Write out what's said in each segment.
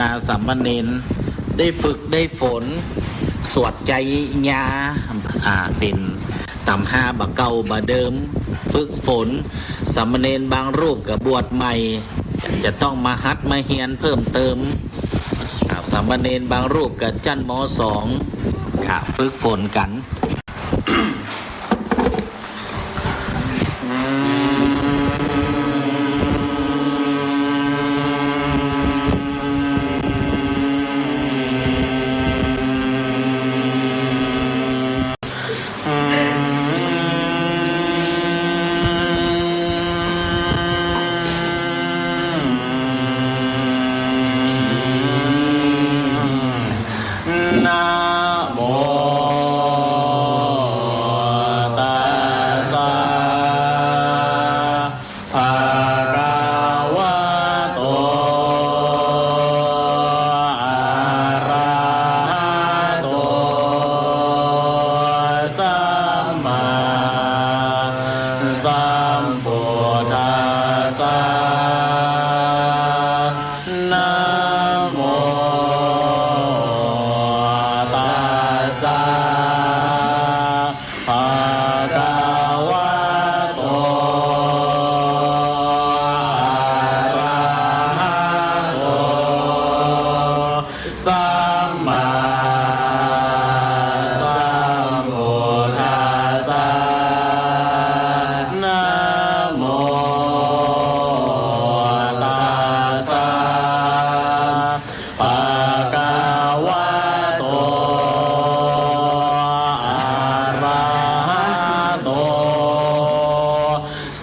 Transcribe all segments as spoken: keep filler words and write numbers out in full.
นาสามเณรได้ฝึกได้ฝน สวดไจยา อ่า เป๋นต๋ำฮาบ่าเก่าบ่าเดิม ฝึกฝน สามเณรบางรูปก็บวชใหม่ จะต้องมาหัดมาเฮียนเพิ่มเติม อ่า สามเณรบางรูปก็จั้น ม.สอง ค่ะ ฝึกฝนกั๋น นะโม ตัสสะ ภะคะวะโต อะระหะโต สัมมาสัมพุทธัสสะ นะโม ตัสสะ ภะคะวะโต อะระหะโต สัมมาสัมพุทธัสสะ นะโม ตัสสะ ภะคะวะโต อะระหะโต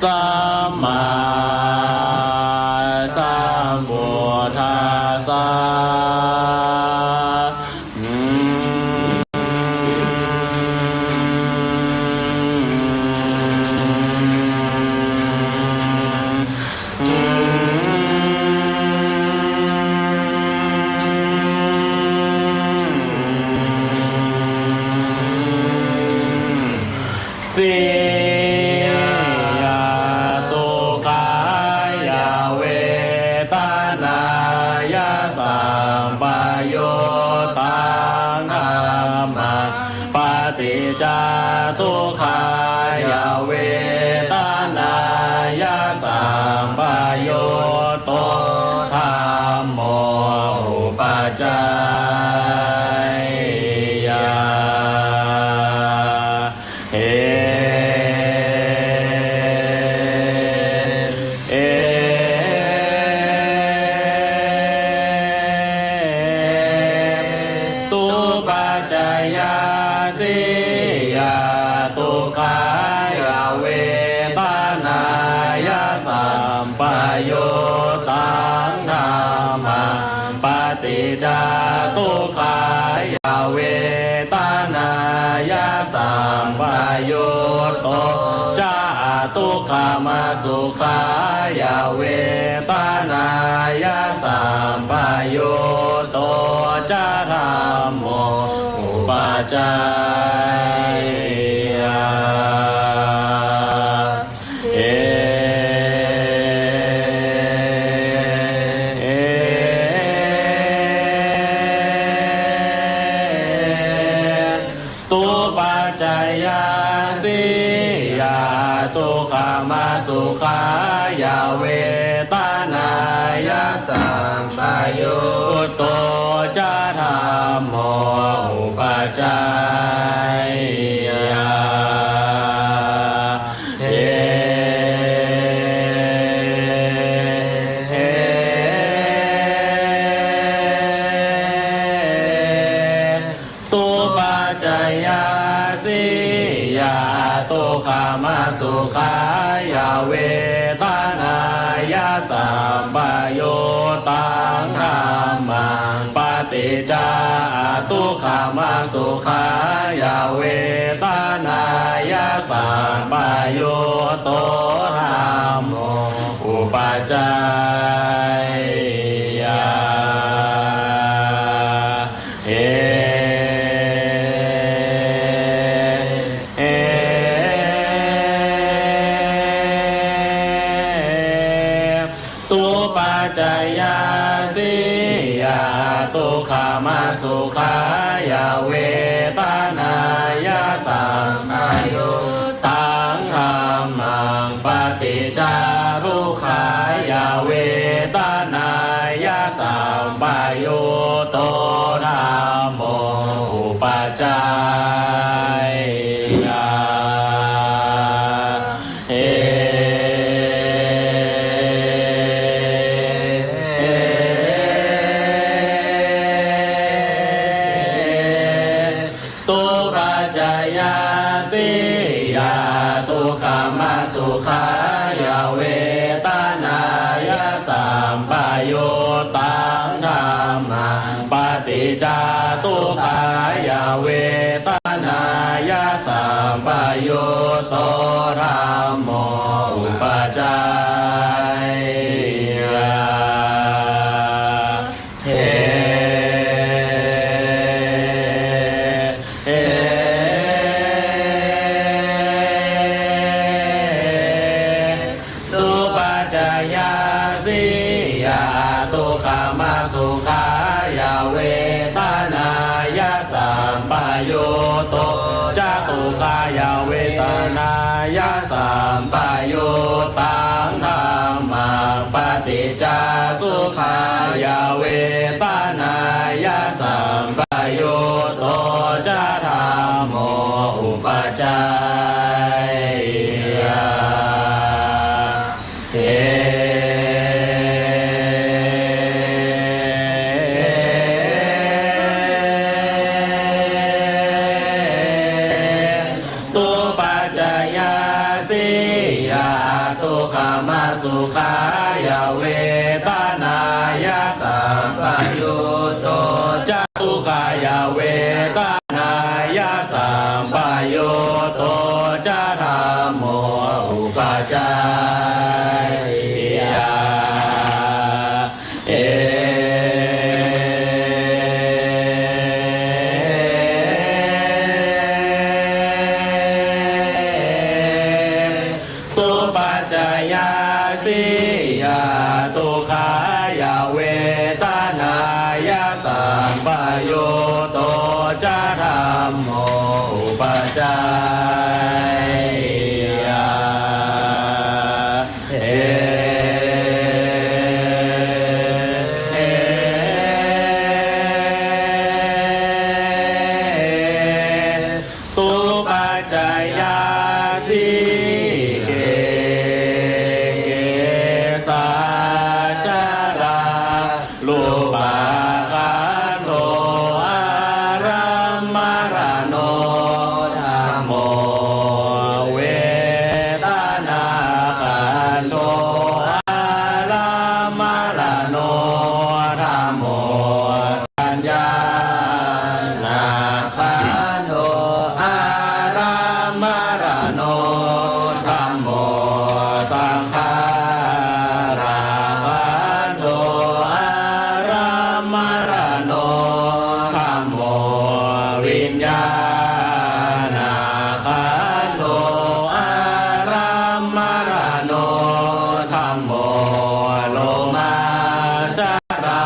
สัมมาสัมพุทธัสสะ อืม สียะ ทุกขายะ เวตะนายะ สัมปะยุตตัง ธัมมัง ปะฏิจจา ทุกขายะ เวตะนายะ สัมปะยุตโต ธัมโม อุปัชฌัยยะ เห เอ ตุปัจจยสียะ ทุกขายะ เวตะนายะ สัมปะยุตตัง ธัมมัง ปะฏิจจา ทุกขายะ เวตะนายะ สัมปะยุตโต จะ อทุกขมสุขายะ เวตะนายะ สัมปะยุตโต จะ ธัมโม อุปัชฌัยยะ เอ เอ ตุปัจจยสียะ ทุกขมสุขายะ เวตะนายะ สัมปะยุตโต จะ ธัมโม อุปัชฌัยยะ เห ตุปัจจยสียะ ทุกขมสุขายะ เวตะนายะ สัมปะยุตตัง ธัมมัง ปะฏิจจา อทุกขมสุขายะ เวตะนายะ สัมปะยุตโต ธัมโม อุปัชฌัยยะ เห ตุปัจจยสียะ ทุกขมสุขายเวทนายะสัมปยุตตัง ธัมมัง ปะฏิจจทุกขายเวทนายะสัมปยุตโต ธัมโม อุปัชฌายะ เอ ตุปัจจยสียะ ทุกขมสุขายเวทนายะสัมปยุตตัง ธัมมัง ปะฏิจจทุกขายเวทนายะสัมปยุตโต ธัมโม อุปัชฌายะ เอ เอ ตุปัจจยสียะ ทุกขมสุขายเวทนายะสัมปยุตโต จทุกขายเวทนายะสัมปยุตตัง ธัมมัง ปะฏิจจสุขายเวทนายะสัมปยุตโต จ ธัมโม อุปัชฌายะ เอ ตุปัจจยสียะ ทุกขมสุขายเวทนายะสัมปยุตโต จทุกขายเวทนายะสัมปยุตโต จ ธัมโม อุปัชฌายะ เอ ตุปัจจยสียะ ทุกขายเวทนายะสัมปยุตโต จ ธัมโม อุปัชฌายะ เอ ตุปัจจยสีเก เกสา ชรา รูปาขันโธ อารัมมรโณ ธัมโม เวทนาขันโธ อารัมมรโณ ธัมโม สัญญาขันโธ อารัมมรโณ ธัมโม สังขาราขันโธ อารัมมรโณ ธัมโม วิญญาณขันโธ อารัมมรโณ ธัมโม โลมาช รา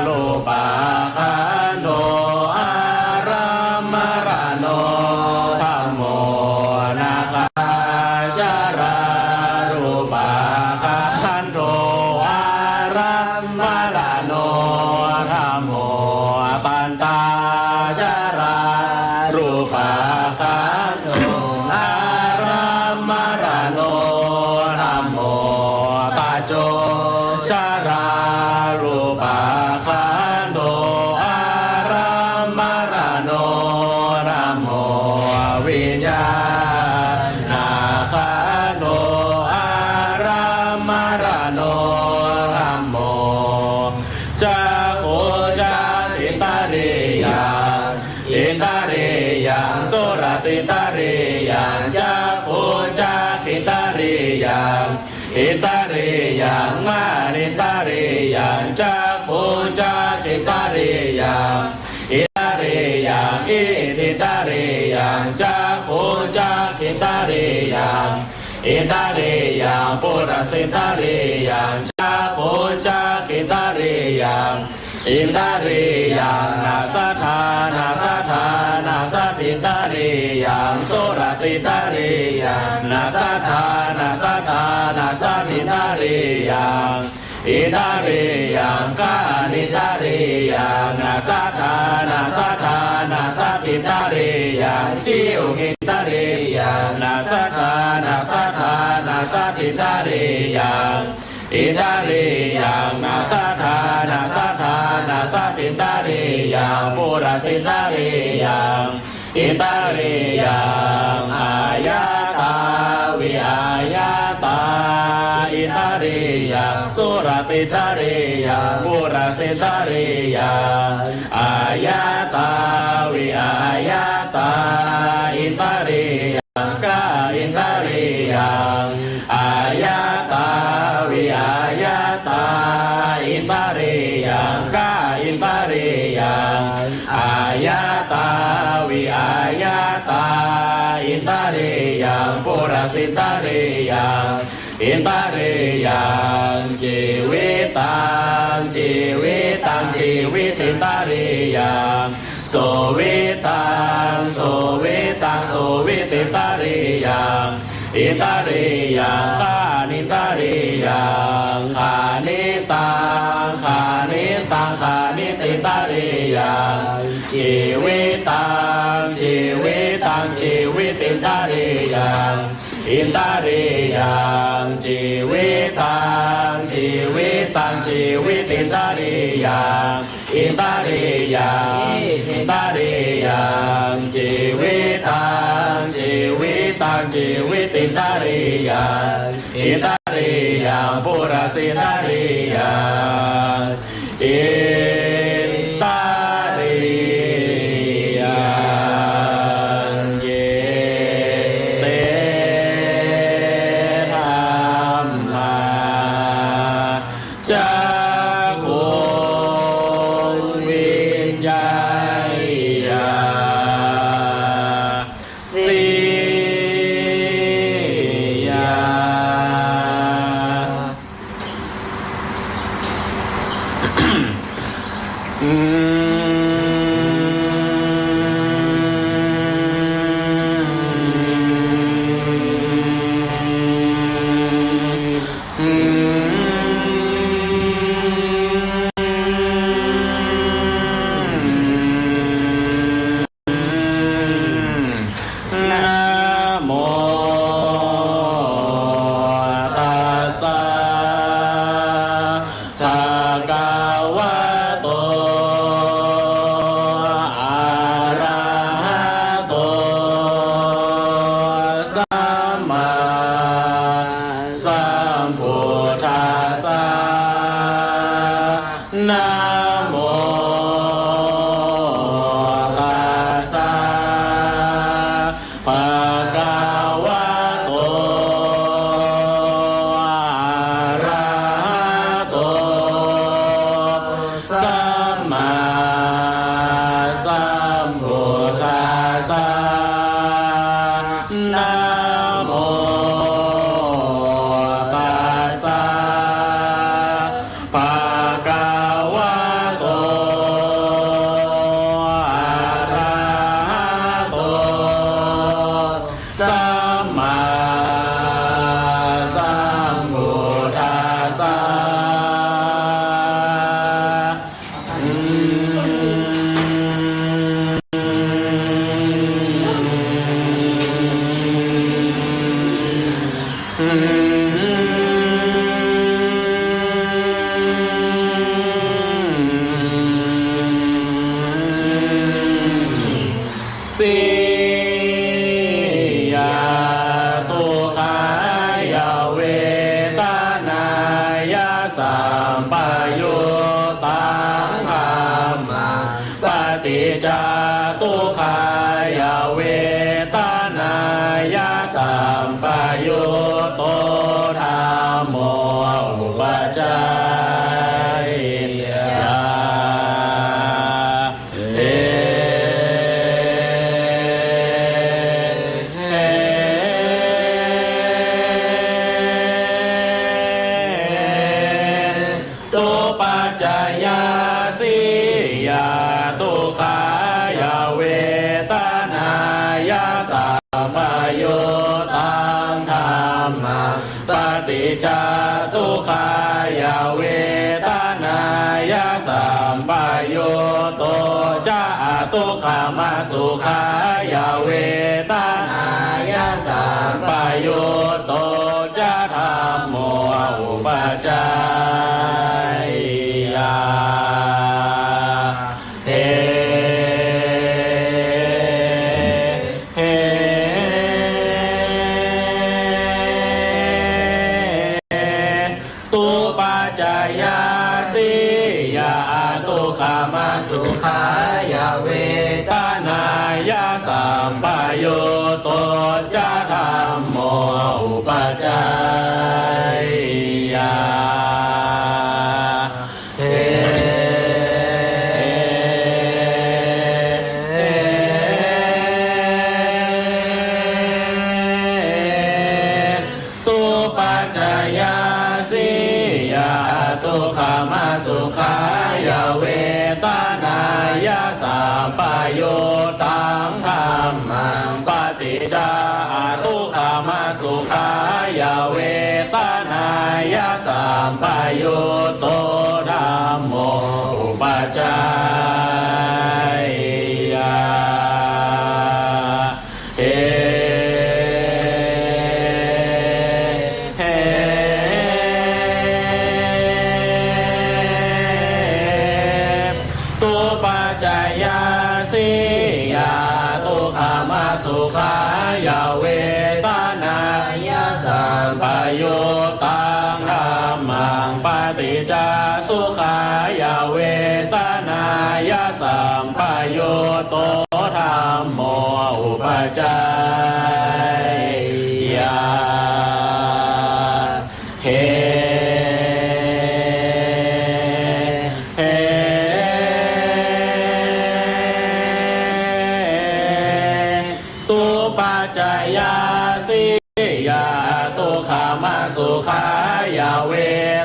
รูปาขันโธ อารัมมรโณ ธัมโม นาคาชรา รูปาขันโธ อารัมมรโณ ธัมโม ตัณฑาชรา รูปาขันโธ อารัมมรโณ ธัมโม ตาโจ ชรา รูปาขันโธ อารัมมรโณ ธัมโม วิญญาณขันโธ อารัมมรโณ ธัมโม จักขุจักขินทริยัง อินทริยัง โสตอินทริยัง จักขุจักขินทริยัง อินทริยัง มะนะสินทริยัง จักขุจักขินทริยัง อินทริยัง อิทธินทริยัง จักขุจักขินทริยัง อินทริยัง ปุริสินทริยัง จักขุจักขินทริยัง อินทรียัง นะสัทธา นะสัทธา นะสัทธินทรียัง โสรตินทรียัง นะสัทธา นะสัทธา นะสัทธินทรียัง อินทรียัง ฆานินทรียัง นะสัทธา นะสัทธา นะสัทธินทรียัง จิวหินทรียัง นะสัทธา นะสัทธา นะสัทธินทรียัง อินทรียัง นะสัทธา นะสัทธา นะสัทธินทรียัง ปุเรสินทรียัง อินทรียัง อายตา วิอายตา อินทรียัง โสรตินทรียัง ปุเรสินทรียัง อายตา วิอายตา อินทรียัง ฆาอินทรียัง อายตา วิอายตา อินทรียัง ฆาอินทรียัง อายตา วิอายตา อินทรียัง ปุเรสินทรียัง อินทรียัง จิวิตัง จิวิตัง จิวิตินทรียัง โสวิตัง โสวิตัง โสวิตินทรียัง อินทรียัง ฆานินทรียัง ฆานิตัง ฆานิตัง ฆานิตินทรียัง จิวิตัง จิวิตัง จิวิตินทรียัง อินทรียัง จิวิตัง จิวิตัง จิวิตินทรียัง อินทรียัง อินทรียัง จิวิตัง จิวิตัง จิวิตินทรียัง อินทรียัง ปุเรสินทรียัง อินทรียัง เย เต ธัมมา จักขุง วิญญาณ สี ญาณ นะโม ตัสสะ ภะคะวะโต อะระหะโต สัมมาสัมพุทธัสสะ นะโม ตัสสะ ภะคะวะโต อะระหะโต สัมมาสัมพุทธัสสะ นะโม ตัสสะ ภะคะวะโต อะระหะโต สัมมาสัมพุทธัสสะ สี ยะ ทุกขายะเวทนายะสัมปยุตตังธัมมัง ปะฏิจจทุกขายะเวทนายะสัมปยุตโตธัมโม อุปัจจาเยยะ เอ ตุปัจจยาสี ยา ทุกขายเวทนายะ สัมปยุตตัง ธัมมัง ปะฏิจจทุกขายเวทนายะ สัมปยุตโตจะ อทุกขมสุขายเวทนายะ สัมปยุตโตจะ ธัมโม อุปัจจยยา เห เห ตุปัจจยสียา อทุกขมสุขายเวทนายะ สัมปยุตโตจะ ธัมโม อุปัจจยยา เห ตุปัจจยสียา อทุกขมสุขายเวทนายะ สัมปยุตตัง ธัมมัง ปะฏิจจา อทุกขมสุขายเวทนายะ สัมปยุตโต ธัมโม อุปัจจยยา เห เห ตุปัจจยสียา อทุกขมสุขายเวทนายะ สัมปยุตตัง ธัมมัง ปะฏิจจสุขายเวทนายะ สัมปยุตโต ธัมโม อุปัจจยยา เห เห ตุปัจจยสียา อทุกขมสุขายเว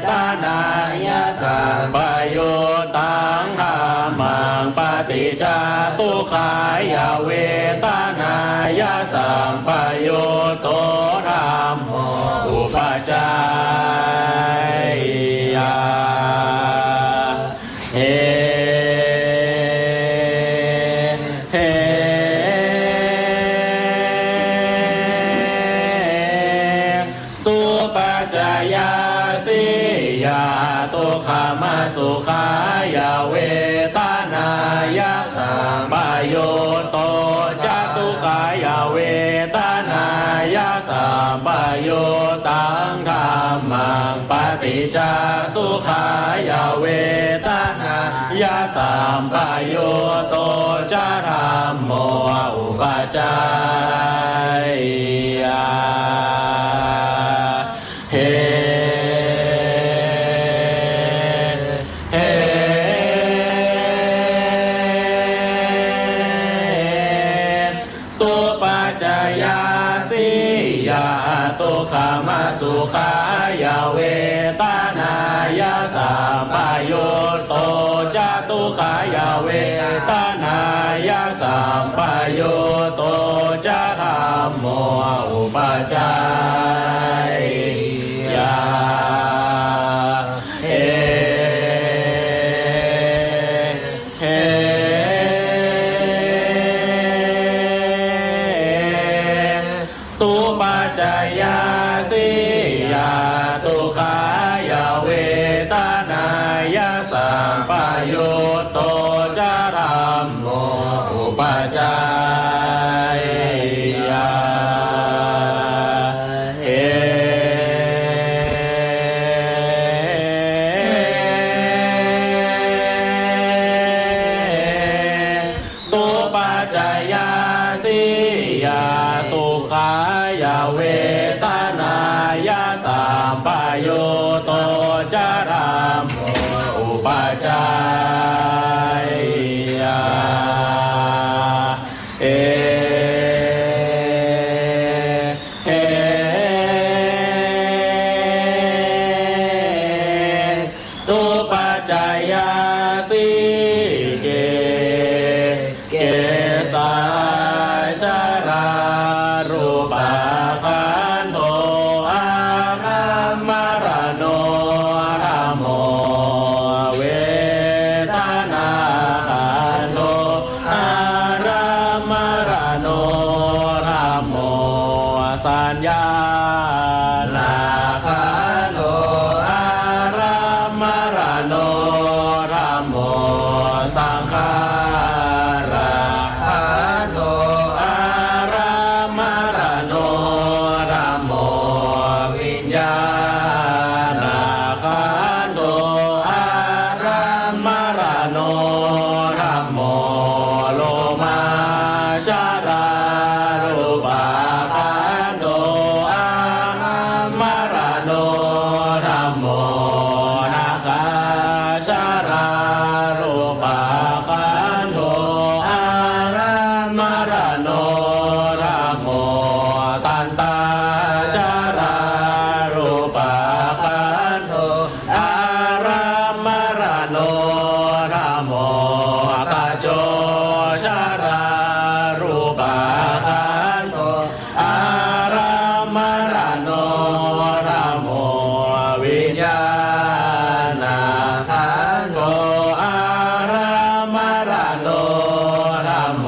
ทนายะ สัมปยุตตัง ธัมมัง ปะฏิจจสุขายเวทนายะ สัมปยุตโต ธัมโม อุปัจจยยา เห เห ตุปัจจยสียา อทุกขมสุขายเวทนายะ สัมปยุตโตจะ ทุกขายเวทนายะ สัมปยุตตัง ธัมมัง ปะฏิจจสุขายเวทนายะ สัมปยุตโตจะ ธัมโม อุปัจจยยา เห เห ตุปัจจยสียา อทุกขมสุขายเวทนายะ สัมปยุตโตจะ ทุกขายเวทนายะ สัมปยุตโตจะ ธัมโม อุปัจจยยา เห เห ตุปัจจยสียา อทุกขายเวทนายะ สัมปยุตโตจะ ธัมโม อุปัจจยยยา โภคคัจโจ ชรารูปขันโธ อารัมมะณโณ ธัมโม วิญญาณขันโธ อารัมมะณโณ ธัมโม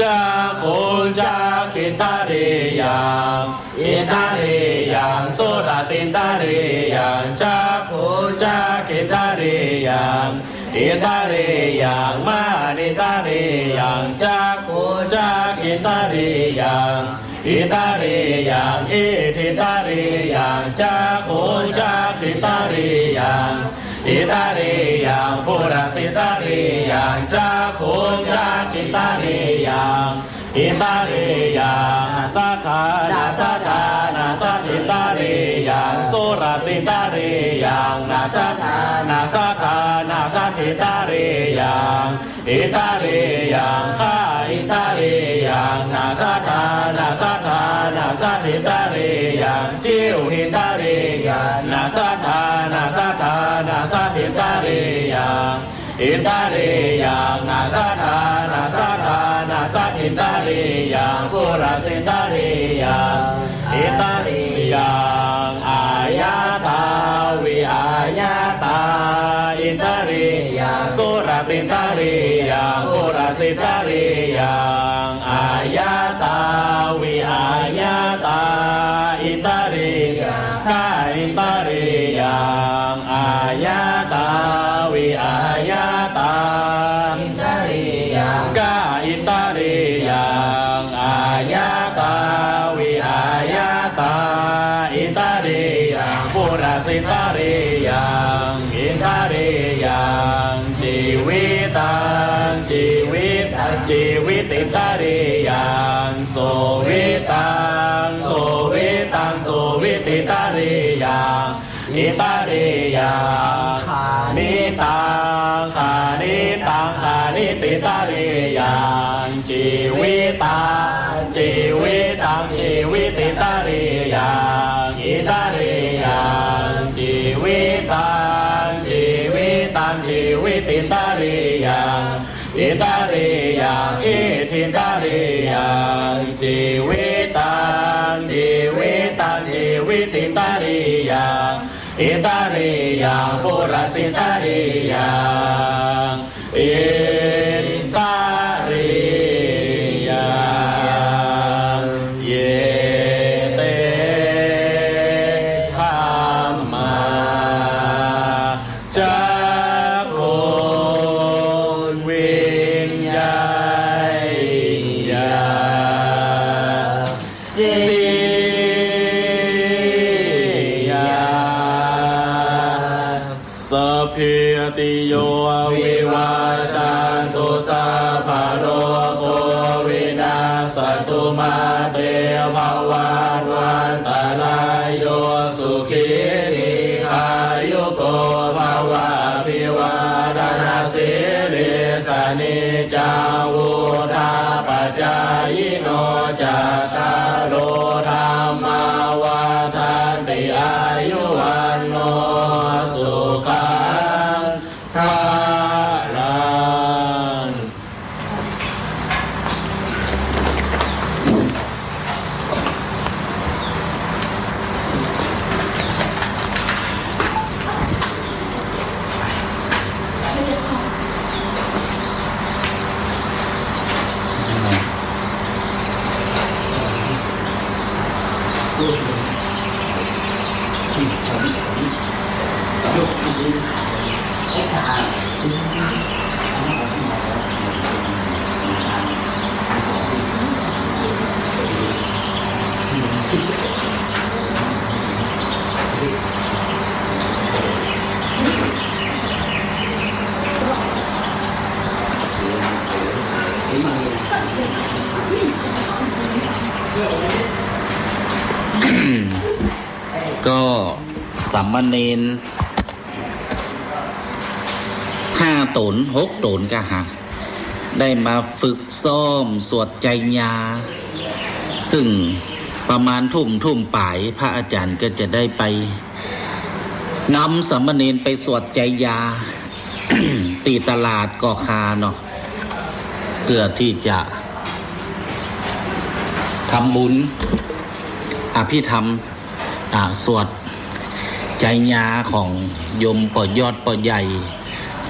จักขุง จักขินทริยัง อินทริยัง โสตตินทริยัง จักขุง จักขินทริยัง อินทริยัง มหานินทริยัง จักขุง จักขินทริยัง อินทริยัง อิทธินทริยัง จักขุง จักขินทริยัง อินทริยัง ปุเรสินทริยัง จักขุง จักขินทริยัง อินทริยัง สัทธานัสสัทธานัสสัทธินทริยัง โสตตินทริยัง นัสสัทธานัสสัทธานัสสัทธินทริยัง อินทริยัง ฆะอินทริยัง นัสสัทธานัสสัทธานัสสัทธินทริยัง จิวหินทริยัง นัสสัทธานัสสัทธานัสสัทธินทริยัง อินทริยัง นัสสัทธานัสสัทธานัสสัทธินทริยัง ปุเรสินทริยัง อินทริยัง อายตา วิอายตา อินทริยัง โสตตินทริยัง ปุเรสินทริยัง อายตา วิอายตา อินทริยัง ฆะอินทริยัง อายตา วิอายตา อินทริยัง ฆะอินทริยัง อายตา วิอายตา อินทริยัง ปุเรสินทริยัง อินทริยัง จีวิตัง จีวิตัง จีวิตินทริยัง โสวิตัง โสวิตัง โสวิตินทริยัง อินทริยัง ขานิตัง ขานิตัง ขานิตินทริยัง จีวิตัง จีวิตัง จีวิตินทริยัง อินทริยัง จีวิตัง จีวิตัง จีวิตินทริยัง อินทริยัง อิทธินทริยัง จีวิตัง จีวิตัง จีวิตินทริยัง อินทริยัง ปุเรสินทริยัง อินทริยัง เย เต ธัมมา จักขุง วิญญาณ สียัง สัพพีติโย วิวัชชันตุ สัพพะโรโค วินัสสะตุ มา เต ภะวัตวันตะราโย สุขี ทีฆายุโก ภะวะ อะภิวาทะนะสีลิสสะ นิจจัง วุฑฒาปะจายิโน จัตตาโร ธัมมา วัฑฒันติ อายุ วัณโณ สุขัง พะลัง ก็สามเณรห้าต๋น หกต๋นกะหาก ได้มาฝึกซ้อมสวดไจยา ซึ่งประมาณทุ่ม ทุ่มป๋าย พระอาจารย์ก็จะได้ไปนำสามเณรไปสวดไจยา ตี้ตลาดก่อข่าเนาะ เพื่อตี้จะทำบุญอภิธรรม อ่า สวดไจยาของโยมป้อยอดป้อใหญ่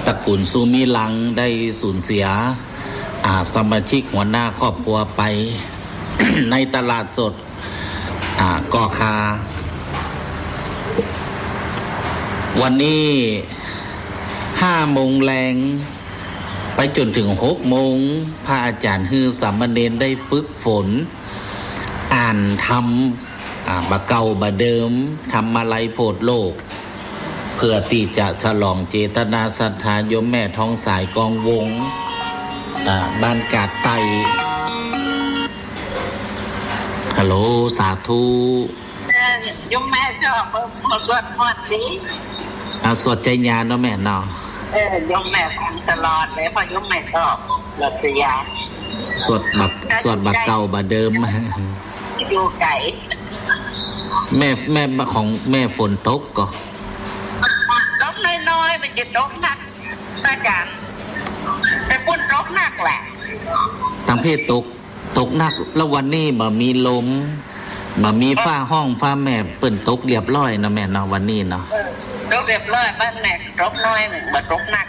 ตระกูลสุมิลัง ได้สูญเสีย อ่า สมาชิกหัวหน้าครอบครัวไป ในตลาดสด อ่า ก่อข่า วันนี้ห้าโมงแลง ไปจ๋นเถิงหกโมง พระอาจ๋ารย์หื้อสามเณรได้ฝึกฝน อ่านธรรม อ่า บ่าเก่าบ่าเดิม ธรรมาลัยโผดโลก เพื่อตี้จะฉลองเจตนาศรัทธาโยมแม่ทองสาย กองวง อ่า บ้านกาดไต่ ฮัลโหล สาธุ เออ โยมแม่ชอบ เออ สวดมนต์ดี อ่า สวดไจยาเนาะแม่เนาะ เออ โยมแม่ฟังตลอดเลย เพราะโยมแม่ชอบ สวดไจยา สวดบ่า สวดบ่าเก่าบ่าเดิม อยู่ไก๋ แม่ แม่ ของแม่ฝนตกก่อ ตกน้อยๆ บ่ใจ้ตกหนัก อาจ๋ารย์ แต่ปุ้นตกหนักแหละ ตางเพศตก ตกหนัก แล้ววันนี้บ่มีลม บ่มีฟ้าฮ้องฟ้าแมบ เปิ้นตกเรียบร้อยเนาะแม่เนาะ วันนี้เนาะ เออ ตกเรียบร้อย บ้านแม่ตกน้อยนึ่ง บ่ตกหนัก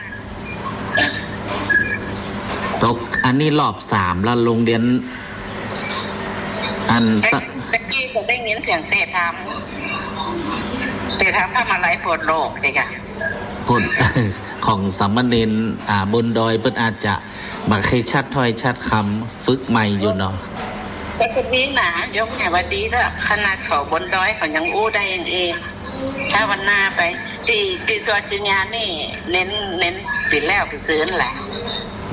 ตก อันนี้รอบสามแล้ว โฮงเฮียน อัน แต่ ตะ แต่กี้ก็ได้ยินเสียงเตะทำ เตะทำธรรมาลัยโผดโลก เจ้าค่ะ โผด ของสามเณร อ่า บนดอย เปิ้นอาจจะบ่เคยชัดถ้อยชัดคำ ฝึกใหม่อยู่เนาะ แต่ก็ดีนะ โยมแม่ว่าดีแล้ว ขนาดเขาบนดอยเขายังอู้ได้เอง ภาวนาไป ตี้ ตี้สวดไจยานี่ เน้น เน้นปี๋แล้วปี๋จื้นแหละ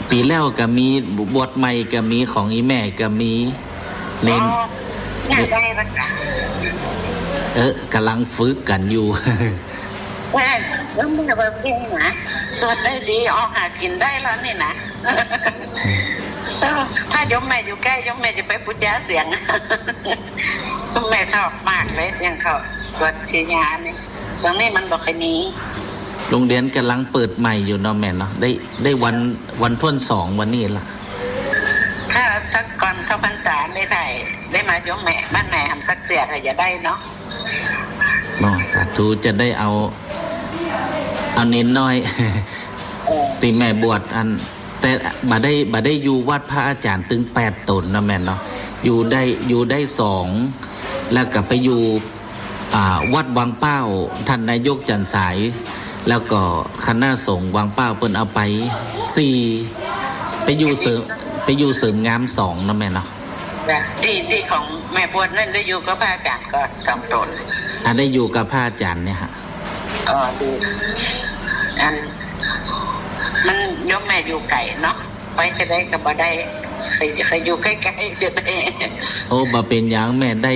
ปี๋แล้วก็มี บวชใหม่ก็มี ของอี่แม่ก็มี เน้น อ๋อ น่าได้ปะจ๊ะ เออ ก๋ำลังฝึกกั๋นอยู่ แม่ แล้วแม่ว่าเพ่งนะ สวดได้ดี ออกหากิ๋นได้แล้วนี่นะ เออ ถ้าโยมแม่อยู่ใก้ โยมแม่จะไปปู๋จาเสียง แม่ชอบมากเลย เสียงเขาสวดไจยานี่ ตรงนี้มันบ่ค่อยมี โฮงเฮียนก๋ำลังเปิดใหม่อยู่เนาะแม่เนาะ ได้ ได้วัน วันถ้วนสองวันนี้ละ ถ้าสักก่อนเข้าพรรษาได้ ได้ ได้มาโยมแม่ บ้านแม่หำสักเตื้อก็จะได้เนาะ เนาะ สาธุ จะได้เอา เอาเณรน้อย เออ ตี้แม่บวชอัน แต่บ่ได้ บ่ได้อยู่วัดพระอาจ๋ารย์ตึงแปดต๋นเนาะแม่เนาะ อยู่ได้ อยู่ได้สอง แล้วก็ไปอยู่ อ่า วัดวังเป้า ท่านนายกจันทร์สาย แล้วก็คณะสงฆ์วังเป้าเปิ้นเอาไปสี่ ไปอยู่เสริม ไปอยู่เสริมงามสองเนาะแม่เนาะ จ้ะ ตี้ ตี้ของแม่บวชนั่นได้อยู่กับพระอาจ๋ารย์ก่อสองต๋น อ่า ได้อยู่กับพระอาจ๋ารย์เนี่ยฮะ อ๋อ ดี อัน มันโยมแม่อยู่ไก๋เนาะ ไปจะได้ก็บ่ได้ ใค่ ใค่อยู่ใก้ๆ จะได้ โอ้ บ่เป๋นหยังแม่ ได้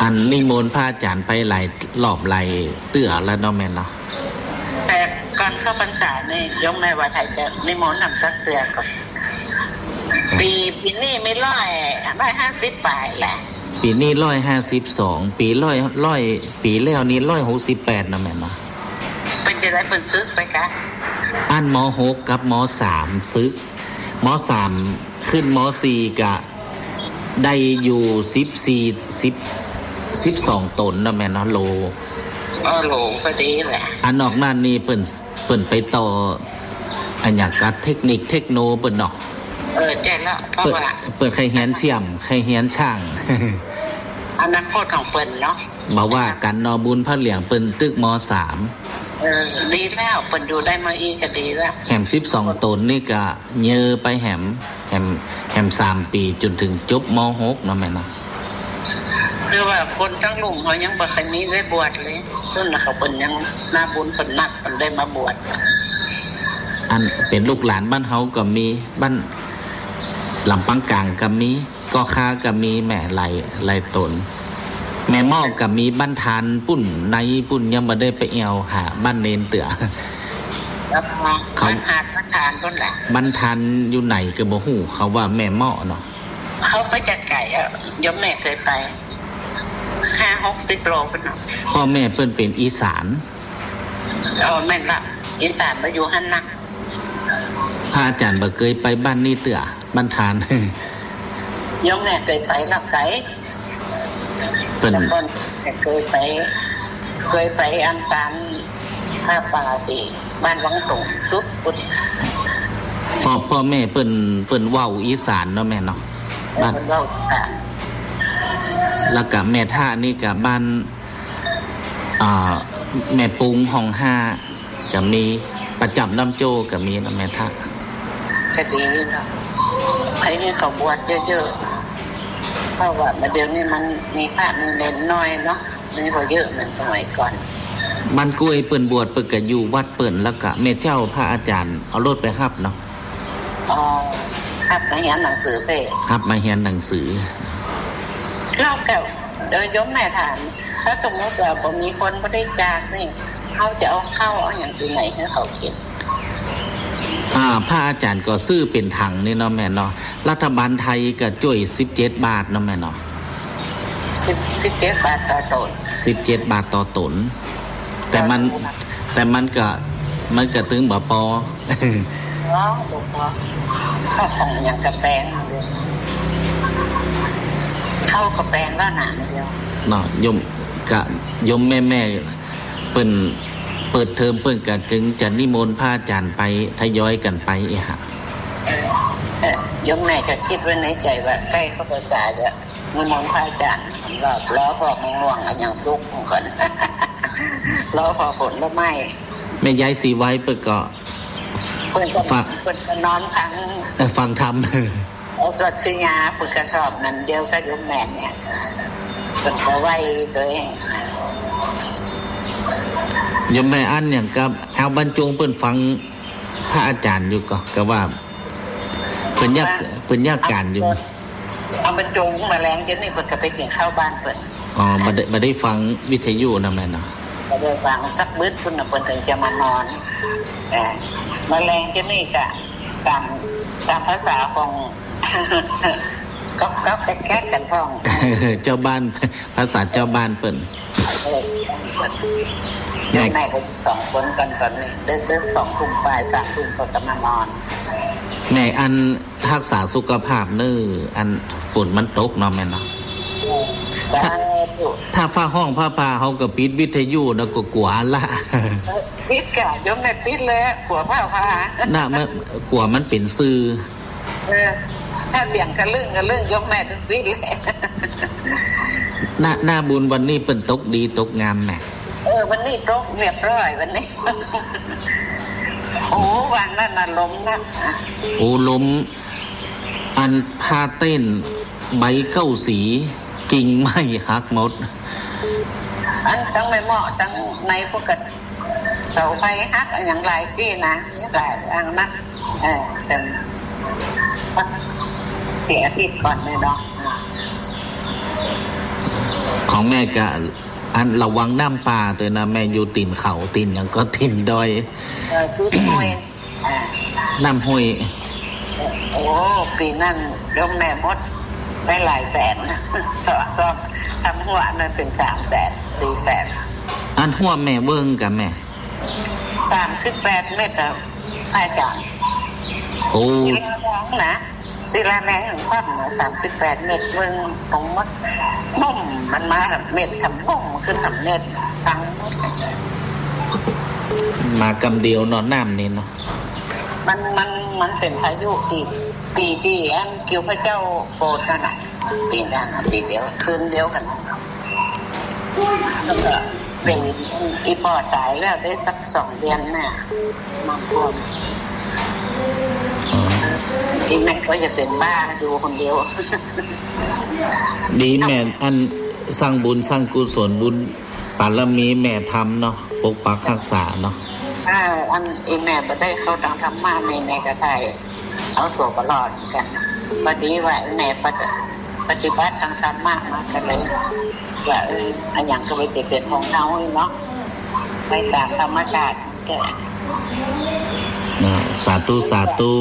อันนิมนต์พระอาจ๋ารย์ไปหลายรอบหลายเตื้อแล้วเนาะแม่เนาะ แต่ก่อนเข้าพรรษานี่โยมแม่ว่าถ้าจะนิมนต์หำสักเตื้อก่อ ปี๋ ปี๋นี้มีร้อย ร้อยห้าสิบปลายแหละ ปี๋นี้ร้อยห้าสิบสอง ปี๋ร้อย ร้อย ปี๋แล้วนี่ร้อยหกสิบแปดเนาะแม่เนาะ เปิ้นจะได้เปิ้นสึกไปกะ อัน ม.หก กับ ม.สาม สึก ม.สาม ขึ้น ม.สี่ กะ ได้อยู่สิบสี่ สิบ สิบสองต๋นเนาะแม่เนาะ โล เออ โล ก็ดีแหละ อันนอกนั้นนี่เปิ้น เปิ้นไปต่อ อันหยังกะเทคนิคเทคโนเปิ้นเนาะ เออ ใจ้แล้ว เพราะ เปิ้น ว่า เปิ้นใค่เฮียนเสียม ใค่เฮียนช่าง อนาคตของเปิ้นเนาะ บ่ว่ากั๋นเนาะ บุญพระเหลืองเปิ้นตึก ม.สาม เออ ดีแล้ว เปิ้นอยู่ได้มาอี้ก็ดีแล้ว แหมสิบสองต๋นนี่กะเยอะไปแหม แหม แหมสามปี๋จ๋นเถิงจบ ม.หก เนาะแม่เนาะ คือว่าคนตังลุ่มเขายังบ่ใค่มีได้บวชเลย ซุ่นน่ะเขาเปิ้นยังหน้าบุญเปิ้นนักเปิ้นได้มาบวช อันเป๋นลูกหลานบ้านเฮาก็มี บ้านลำปางกลางก็มี ก่อข่าก็มีแม่ หลาย หลายต๋น แม่เมาะก็มี บ้านทานปุ้น ในปุ้น ยังบ่ได้ไปแอ่วหาบ้านเณรเตื้อ แล้วมา เขา บ้านหาด บ้านทานปุ้นแหละ บ้านทานอยู่ไหนก็บ่ฮู้ เขาว่าแม่เมาะเนาะ เขาไปจากไก๋อะ โยมแม่เคยไป ห้าหกสิบโลปุ้นเนาะ ป้อแม่เปิ้นเป๋นอีสาน เออ แม่นละ อีสานมาอยู่หั้นนะ พระอาจ๋ารย์บ่เกยไปบ้านนี้เตื้อ บ้านทาน โยมแม่เกยไปลาวไก๋ เปิ้น แต่ก่อนเกยไป เกยไปอันต๋ามผ้าป่าตี้บ้านวังตงสุดปุ้น ป้อ ป้อแม่เปิ้น เปิ้นเว้าอีสานเนาะแม่เนาะ เออ บ้าน เปิ้นเว้าอีสาน แล้วก็แม่ทะนี่ก็บ้าน อ่า แม่ปุงฮ่องห้า ก็มี ประจ๋ำน้ำโจ้ก็มีเนาะแม่ทะ ก็ดีเนาะ ใผหื้อเขาบวชเยอะๆ เพราะว่าเดี๋ยวนี้มันมีพระมีเณรน้อยเนาะ มีบ่เยอะเหมือนสมัยก่อน บ้านกล้วยเปิ้นบวชเปิ้นก็อยู่วัดเปิ้น แล้วก็แม่เจ้าพระอาจ๋ารย์เอารถไปฮับเนาะ อ๋อ ฮับมาเฮียนหนังสือเป้ ฮับมาเฮียนหนังสือ แล้วก็ เดี๋ยวโยมแม่ถาม ถ้าสมมุติว่าบ่มีคนบริจาคนี่ เฮาจะเอาข้าวเอาหยังตี้ไหนหื้อเขากิ๋น อ่า พระอาจ๋ารย์ก็ซื้อเป๋นถังนี่เนาะแม่เนาะ รัฐบาลไทยก็จ้วยสิบเจ็ดบาทเนาะแม่เนาะ สิบ สิบเจ็ดบาทต่อต๋น สิบเจ็ดบาทต่อต๋น แต่มัน ต่อต๋น แต่มันก็ มันก็ตึงบ่ปอ อ๋อ บ่ปอ ข้าวของหยังก็แปงเดียว ข้าวก็แปงแล้วหนามเดียว เนาะ โยม ก็ โยมแม่ๆ เปิ้นเปิดเทอมเปิ้นก็จึงจะนิมนต์พระอาจ๋ารย์ไปทยอยกั๋นไปเอะฮะ เออ เออ โยมแม่ก็กึ๊ดไว้ในใจ๋ว่าใก้เข้าพรรษาจะนิมนต์พระอาจ๋ารย์ รอ รอผ่อมะม่วงอะหยังสุกก่อน รอผ่อผลไม้ แม่ยายศรีไวเปิ้นก็ เปิ้นก็ ฟัง เปิ้นก็นอนฟัง เออ ฟังธรรม เอาสวดสิญา เปิ้นก็ชอบนั้นเดียวกับโยมแม่เนี่ย เปิ้นก็ไหว้ตวยเอง โยมแม่อันหยังกับ เอาบรรจงเปิ้นฟังพระอาจ๋ารย์อยู่ก่อ ก็ว่า เปิ้นยาก เปิ้นยากก๋านอยู่ เอาบรรจงมาแลงเดี๋ยวนี้เปิ้นก็ไปกิ๋นข้าวบ้านเปิ้น อ๋อ บ่ได้ บ่ได้ฟังวิทยุนะแม่เนาะ บ่ได้ฟังสักบึดพุ้นน่ะ เปิ้นถึงจะมานอน เออ มาแลงเดี๋ยวนี้ก็ต๋าม ต๋ามภาษาของ ก๊อกๆ แก๊กๆ กั๋นพ่อง เจ้าบ้าน ภาษาเจ้าบ้านเปิ้น เออ แม่ แม่ก็สองคนกั๋นต๋อนนี้ เลิกๆ สองทุ่มปลาย สามทุ่มก็จะมานอน แม่อัน ฮักษาสุขภาพเน่อ อันฝนมันตกเนาะแม่เนาะ เออ ถ้า สาธุ ถ้าฟ้าฮ้องฟ้าผ่าเฮาก็ปิดวิทยุเนาะ ก็กั๋วละ เออ ปิดก่ะ โยมแม่ปิดเลย กั๋วฟ้าผ่า น่ะ มัน กั๋วมันเป๋นสื่อ เออ ถ้าเสียงกะลึ่งกะลึ่ง โยมแม่ต้องปิดเลย หน้า หน้าบุญวันนี้เปิ้นตกดีตกงามแม่ เออ วันนี้ตกเรียบร้อยวันนี้ โอ้ วางนั้นน่ะลมนะ โอ้ ลม อันผ้าเต็นท์ใบเก้าสี กิ่งไม้หักหมด อันตังแม่เมาะตังในพวกกะเสาไฟหักอะหยังหลายตี้นะ หลายอันนะ เออ แต่สักสี่อาทิตย์ก่อนนี่เนาะ ของแม่ก็ อันระวังน้ำป่าตวยนะ แม่อยู่ตี๋นเขา ตี๋นหยังก็ตี๋นดอย เออ คือห้วย อ่า น้ำห้วย โอ้ ปี๋นั้นโยมแม่หมดไปหลายแสน ซ่อม ซ่อม ทำฮั้วอันนั้นเป๋นสามแสน สี่แสน อันฮั้วแม่เวิ้งก่อแม่ สามสิบแปดเมตรอะ พระอาจ๋ารย์ โอ้ ศิลาแดงนะ ศิลาแดงของท่านน่ะ สามสิบแปดเมตร เวิ้งตรงหมด บุ้ม มันมาเม็ดทำบุ้มขึ้นทำเม็ด ตัง มากำเดียวเนาะ น้ำนี่เนาะ มัน มัน มันเป๋นพายุตี้ ตี้ ตี้อันเกี่ยวพระเจ้าโปรดนั่นน่ะ ตี้นั้นน่ะ ตี้เดียว คืนเดียวกั๋น แล้วก็เป๋นอี่ป้อต๋ายแล้วได้สักสองเดือนน่ะ บางคน อ๋อ อี่แม่ก็จะเป๋นบ้าอยู่คนเดียว ดีแม่ อันสร้างบุญสร้างกุศลบุญบารมีแม่ทำเนาะ ปกปักฮักษาเนาะ อ่า อันอี่แม่บ่ได้เข้าตังธรรมะนี่แม่ก็ได้ เอาตั๋วบ่รอดเหมือนกั๋น ปะดีว่าแม่ปะ ปฏิบัติตังธรรมะมาก็เลยว่า เออ อะหยังก็บ่ได้เป๋นของเฮาเนาะ ไปต๋ามธรรมชาติแก่ นะ สาธุ สาธุ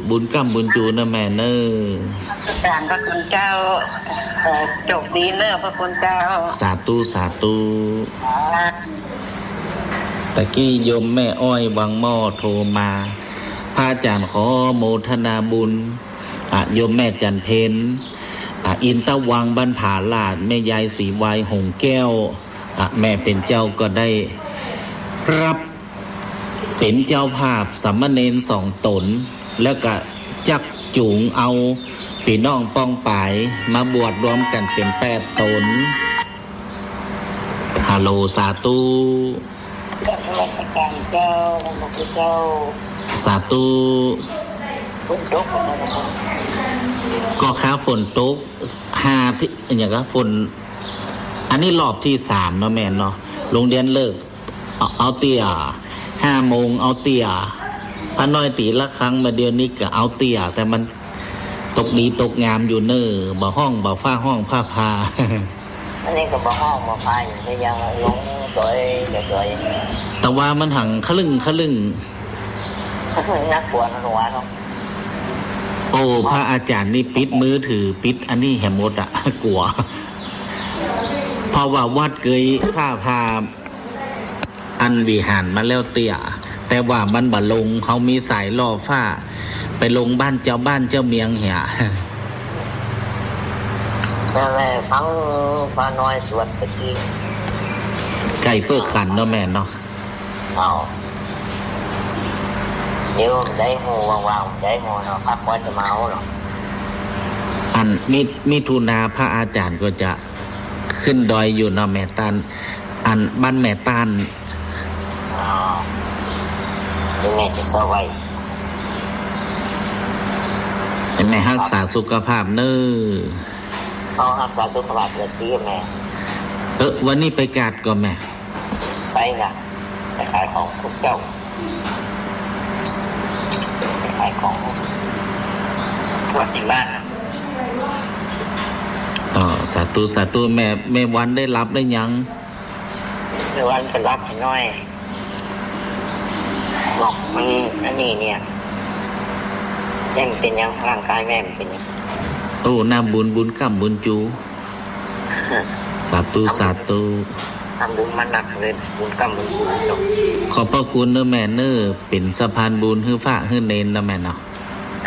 บุญก้ำบุญจูเนาะแม่เนาะ กราบพระคุณเจ้า เอ่อ โจคดีเนาะพระคุณเจ้า สาธุ สาธุ สาธุ ตะกี้โยมแม่อ้อยวังหม้อโทรมา พระอาจ๋ารย์ขอโมทนาบุญ อ่ะ โยมแม่จันเพ็ญ อ่ะ อินทวังค์บ้านผาลาด แม่ยายศรีวายหงส์แก้ว อ่ะ แม่เป๋นเจ้าก็ได้ฮับเป๋นเจ้าภาพสามเณรสองต๋น แล้วก็จักจูงเอาปี้น้องป้องปายมาบวชรวมกั๋นเป๋นแปดต๋น ฮัลโหล สาธุ กราบนมัสก๋ารเจ้า พระคุณเจ้า สาธุ ฝนตกไหมครับ ก็ข้าฝนตก ห้าที่ อะหยังก็ฝน อันนี้รอบตี้สามเนาะแม่เนาะ โฮงเฮียนเลิก เอา เอาเตื้อ ห้าโมงเอาเตื้อ พระน้อยตี๋ละครั้ง มาเดี๋ยวนี้ก็เอาเตื้อ แต่มันตกดีตกงามอยู่เน่อ บ่ฮ้อง บ่ฟ้าฮ้องฟ้าผ่า อันนี้ก็บ่ฮ้องบ่ผ่าอยู่ ก็ยังลงสวยสวย แต่ว่ามันหังคลึ้งคลึ้ง น่ากลัวนะหลวงพ่อเนาะ โอ้ พระอาจ๋ารย์นี่ปิดมือถือ ปิดอันนี้แหมหมดอะ กั๋ว เพราะว่าวัดเกยฟ้าผ่า อันวิหารมาแล้วเตื้อ แต่ว่ามันบ่ลง เฮามีสายล่อฟ้า ไปลงบ้านเจ้าบ้านเจ้าเมืองเหีย แต่แม่ฟังป้าน้อยสวดตะกี้ ใก้เปิ้งขันเนาะแม่เนาะ เอา เดี๋ยวได้ฮู้ ว่างๆ ได้ฮู้เนาะ พักผ่อนจะมาเอาเนาะ อันมิ มิถุนาพระอาจ๋ารย์ก็จะ ขึ้นดอยอยู่เนาะแม่ต้าน อันบ้านแม่ต้าน อ๋อ เดี๋ยวแม่จะเซาะไว้ ให้แม่ฮักษาสุขภาพเน่อ เอาฮักษาสุขภาพเน่อตี้แม่ เออ วันนี้ไปกาดก่อแม่ ไปนะ ไปขายของทุกเจ้า ไปขายของ ตรวจตี้บ้านนะ อ๋อ สาธุ สาธุ แม่ แม่วันได้หลับได้ยัง แม่วันก็หลับไปหน้อย บอกมันอันนี้เนี่ย แม่มันเป๋นหยัง ร่างกายแม่มันเป๋นหยัง โอ้ น้ำบุญ บุญก้ำบุญจู๋ สาธุ สาธุ ทำบุญมานักเลย บุญก้ำบุญจู๋เนาะ ขอบพระคุณเน่อแม่เน่อ เป๋นสะพานบุญหื้อพระหื้อเณรเนาะแม่เนาะ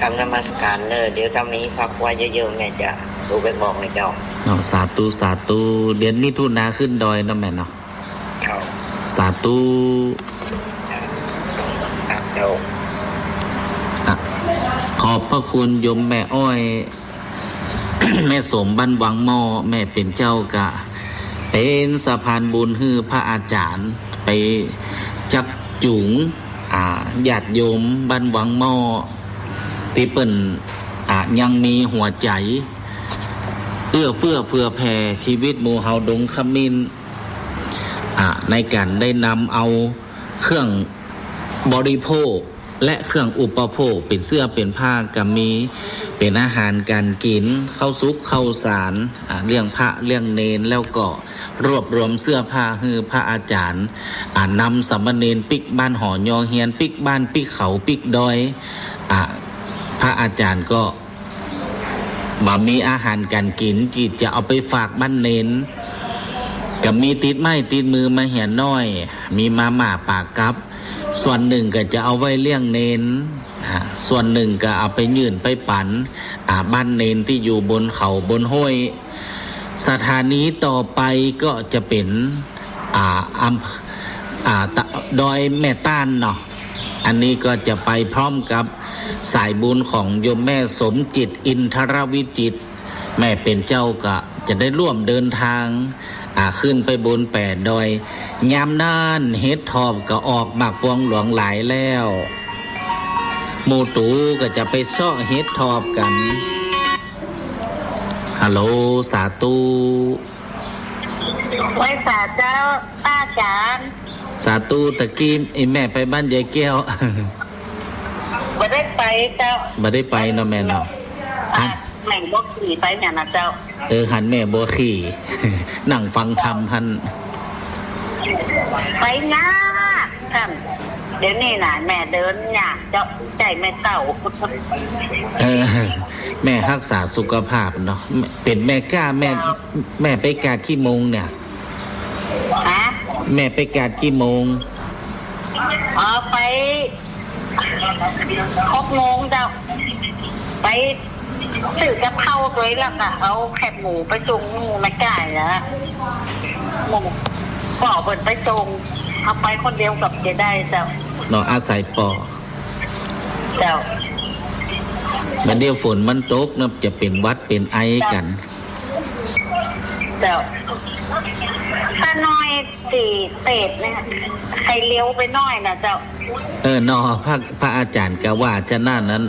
กราบนมัสก๋ารเน่อ เดี๋ยวถ้ามีพระครูเยอะๆ แม่จะโทรไปบอกนะเจ้า เนาะ สาธุ สาธุ เดือนมิถุนาขึ้นดอยเนาะแม่เนาะ ครับ สาธุ ครับเจ้า อ่ะ ขอบพระคุณโยมแม่อ้อย แม่สมบ้านวังหม้อ แม่เป๋นเจ้าก็เป๋นสะพานบุญหื้อพระอาจ๋ารย์ ไปจักจูง อ่า ญาติโยมบ้านวังหม้อ ตี้เปิ้น อ่า ยังมีหัวใจ๋ เอื้อเฟื้อเผื่อแผ่ ชีวิตหมู่เฮาดงขมิ้น อ่า ในก๋านได้นำเอาเครื่องบริโภค และเครื่องอุปโภค เป๋นเสื้อเป๋นผ้าก็มี เป๋นอาหารก๋านกิ๋น ข้าวสุกข้าวสาร อ่า เลี้ยงพระเลี้ยงเณร แล้วก็รวบรวมเสื้อผ้าหื้อพระอาจ๋ารย์ อ่า นำสามเณรปิ๊กบ้านหอยอเฮียน ปิ๊กบ้านปิ๊กเขาปิ๊กดอย อ่า พระอาจ๋ารย์ก็ บ่มีอาหารก๋านกิ๋นตี้จะเอาไปฝากบ้านเณร ก็มีติดไม้ติดมือมาเหียน้อย มีมาม่าป๋ากั๊บ ส่วนนึ่งก็จะเอาไว้เลี้ยงเณร อ่า ส่วนนึ่งก็เอาไปยื่นไปปั๋น อ่า บ้านเณรตี้อยู่บนเขาบนห้วย สถานีต่อไปก็จะเป๋น อ่า อำ อ่า ตะ ดอยแม่ต้านเนาะ อันนี้ก็จะไปพร้อมกับสายบุญของโยมแม่สมจิต อินทรวิจิตร แม่เป๋นเจ้าก็จะได้ร่วมเดินทาง อ่า ขึ้นไปบนแป๋ดอย ยามนั้นเห็ดถอบก็ออกหมากพวงหลวงหลายแล้ว หมู่ตู๋ก็จะไปเซาะเห็ดถอบกั๋น ฮัลโหล สาธุ ไหว้สาเจ้า ป้าจ๋ารย์ สาธุ ตะกี้ไอ้แม่ไปบ้านยายแก้ว บ่ได้ไปเจ้า บ่ได้ไปเนาะแม่เนาะ หัน แม่บ่ขี่ไปเนี่ยนะเจ้า เออ หันแม่บ่ขี่ นั่งฟังธรรมหั้น ไปยากท่าน เดี๋ยวนี้น่ะ แม่เดินยากเจ้า ใจ้แม่เฒ่า เออ แม่ฮักษาสุขภาพเนาะ เป๋นแม่ก้า แม่ เจ้า แม่ไปกาดกี่โมงเนี่ย ฮะ แม่ไปกาดกี่โมง อ๋อ ไป หกโมงเจ้า ไปซื้อกับข้าวตวย แล้วก็เอาแคบหมูไปส่งหมู่แม่ก๋ายนะ หมู่ ป้อเปิ้นไปส่ง เอาไปคนเดียวก็บ่ได้เจ้า เนาะ อาศัยป้อ เจ้า บ่าเดี่ยวฝนมันตกเนาะ จะเป๋นหวัดเป๋นไอกั๋น เจ้า ป้าน้อย ตี้เตสเนี่ย ใค่เร็วไปหน้อยน่ะเจ้า เออเนาะ พระ พระอาจ๋ารย์ก็ว่าจะนั้นนั้น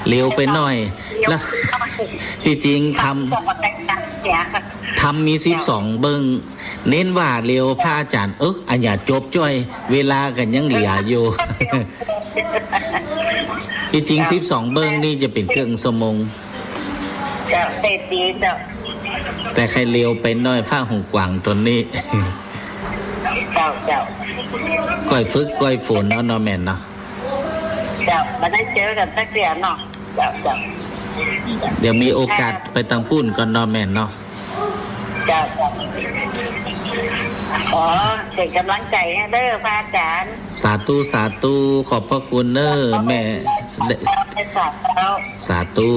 เร็วไปหน้อย เร็วไปหน้อย แล้วตี้จริงธรรม เสีย ธรรมมีสิบสองเบิ่ง เน้นว่าเร็ว พระอาจ๋ารย์ เออ อันเนี้ยจบจ้อย เวลากั๋นยังเหลืออยู่ ตี้จริงสิบสองเบิ่งนี่จะเป๋นเคื่องชั่วโมง เจ้า เตสดีเจ้า แต่ใค่เร็วไปหน้อย พระหูกวางต๋นนี้ เจ้า เจ้า ก้อยฝึกก้อยฝนเอาเนาะแม่เนาะ เจ้า บ่ได้เจอกั๋นสักเตื้อเนาะ เจ้า เจ้า เดี๋ยวมีโอกาสไปตางปู๊นก่อนเนาะแม่เนาะ เจ้า เจ้า ขอเป๋นก๋ำลังใจ๋หื้อเน่อ พระอาจ๋ารย์ สาธุ สาธุ ขอบพระคุณเน่อแม่ สาธุ สาธุ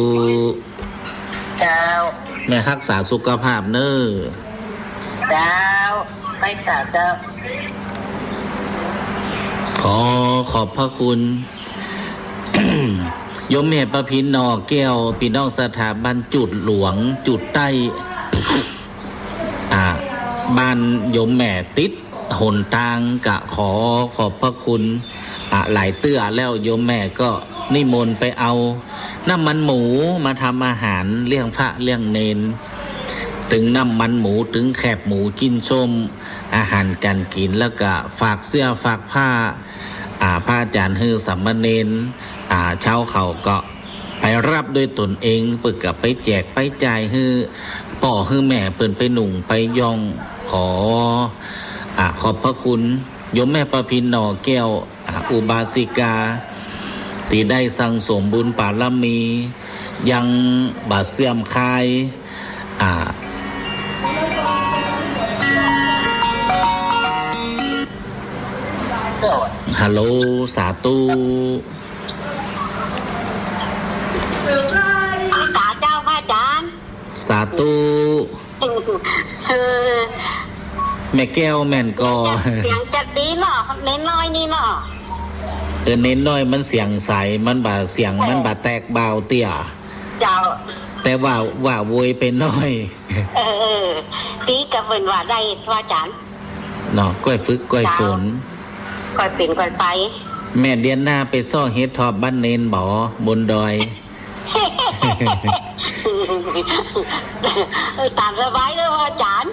เจ้า แม่ฮักษาสุขภาพเน่อ เจ้า ไปสาเจ้า ขอขอบพระคุณ โยมแม่ประพิน หน่อแก้ว ปี้น้องศรัทธาบ้านจุดหลวง จุดใต้ อ่า บ้านโยมแม่ติดหนตาง ก็ขอขอบพระคุณ อ่า หลายเตื้อแล้ว โยมแม่ก็นิมนต์ไปเอาน้ำมันหมูมาทำอาหารเลี้ยงพระเลี้ยงเณร ตึงน้ำมันหมู ตึงแคบหมูกิ๋นส้ม อาหารก๋านกิ๋น แล้วก็ฝากเสื้อฝากผ้า อ่า พระอาจ๋ารย์หื้อสามเณร อ่า เจ้าเขาก็ไปฮับโดยต๋นเอง เปิ้นก็ไปแจกไปจ่ายหื้อป้อหื้อแม่เปิ้นไปนุ่งไปย้อม ขอ อ่า ขอบพระคุณโยมแม่ประพิน หน่อแก้ว อ่า อุบาสิกา ตี้ได้สั่งสมบุญบารมี ยังบ่เสื่อมคลาย อ่า ฮัลโหล สาธุ สาเจ้าพระอาจ๋ารย์ สาธุ เออ แม่แก้วแม่นก่อ เสียงจัดดีเนาะ เณรน้อยนี่เนาะ เออ เณรน้อยมันเสียงใส มันบ่า เสียงมันบ่าแตกบ่าวเตี้ย เจ้า แต่ว่า ว่าโวยไปหน้อย เออ เออ ดีก็เปิ้นว่าได้ พระอาจ๋ารย์ เนาะ ก้อยฝึกก้อยฝน เจ้า ก้อยเป๋นก้อยไป แม่เดือนหน้าไปซ้อเฮ็ดถอบบ้านเณรบ่ บนดอย เออ ต๋ามสบายเลยพระอาจ๋ารย์